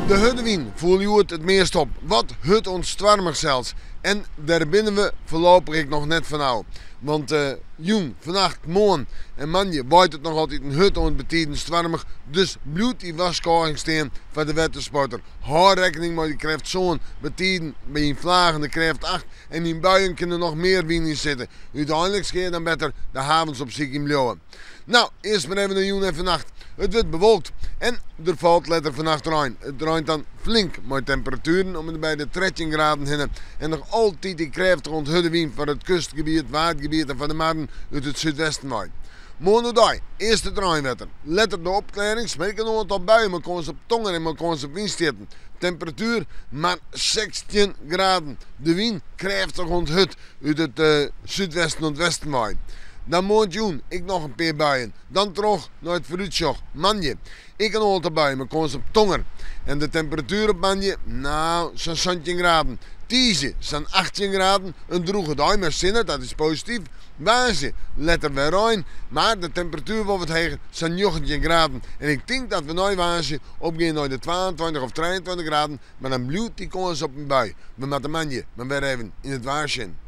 De hurde wyn foel hjoed it meast op. Wat hurd oant stoarmich sels. En dêr binne we foarlopich ek noch net fanôf. Want jûn, fannacht, moarn en moandei waait it noch altiten hurd oant betiden stoarmich. Dus bliuwt dy warskôging stean foar de wettersporter. Hâld rekkening mei de krêft sân, betiden by yn flagen de krêft acht en yn buien kin der noch mear wyn yn sitte. Uteinliks kinne je dan better de havens opsykjen bliuwe. No, earst mar even nei jûn en fannacht. It wurdt bewolkt en der falt letter fannacht rein. It reint dan flink mei temperatueren om en by de 13 graden hinne en noch altyd dy krêftige oant hurde wyn foar it kustgebiet, Waadgebiet en foar de marren út it súdwesten wei. Moarn oerdei earst it reinwetter, letter de opklearrings, mar ek in oantal buien mei kâns op tonger en mei kâns op wynstjitten. Temperatuer mar 16 graden. De wyn krêftich oant hurd út it súdwesten oant westen wei. Dan moarntejûn ek noch in pear buien. Dan troch nei it foarútsjoch, moandei ek in oantal buien mei kâns op tonger. En de temperatuer op moandei, no, sa'n 17 graden. Tiisdei sa'n 18 graden, in drûge dei mei sinne, dat is posityf. Woansdei letter wer rein, mar de temperatuer wol wat heger, sa'n 19 graden. En ik tink dat we nei woansdei opgean nei de 22 of 23 graden, mar dan bliuwt dy kâns op in bui. We moatte moandei mar wer even yn it waar sjen.